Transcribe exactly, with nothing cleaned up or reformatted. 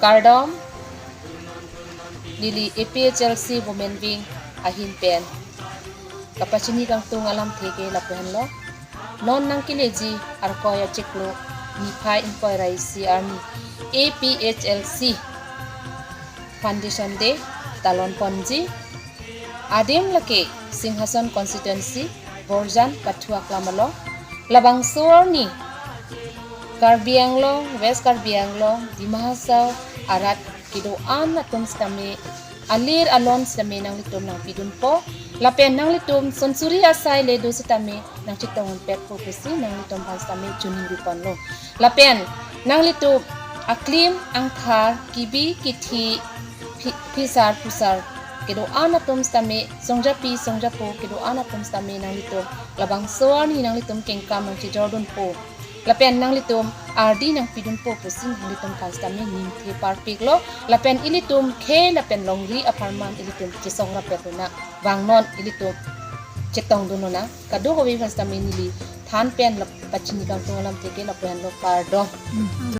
Kardom, neli A P H L C Women Wing ahin pen kapachini kangtung alamthe ke lapu henlo. Non nangkeleji Arkoi achiklo niphai ingkoi ra isi arni A P H L C Foundation Day talon ponji. Adim lake Singhason Constituency, Borjan Pathu aklam along. Labangso arni Karbi Anglong, West Karbi Anglong, Dima Hasao arat kedo-an atum sitame, alir alon sitame nanglitum nangpidunpo. Lapen nanglitum sonsuri asai le do sitame nangchetong unpetpo pusi nanglitum aphan sitame choningri ponlo. Lapen nanglitum aklim angthar, kibi kithi, phi- phisar phusar kedo-an atum sitame, songjapi songjapo kedo-an atum sitame nanglitum labangso arni nanglitum kengkam nangchejordunpo. Lapen nanglitum ardi nangpidunpo pusi nanglitum aphan sitame ningthe parpiklo. Lapen ilitum khei lapen longri apharman ilitum chesong rapet lonang. Vangnon ilitum chetongdun lonang. Kadokave aphan sitame neli than pen lap- pachini kangtung alamthe ke lapu henlo, kardom.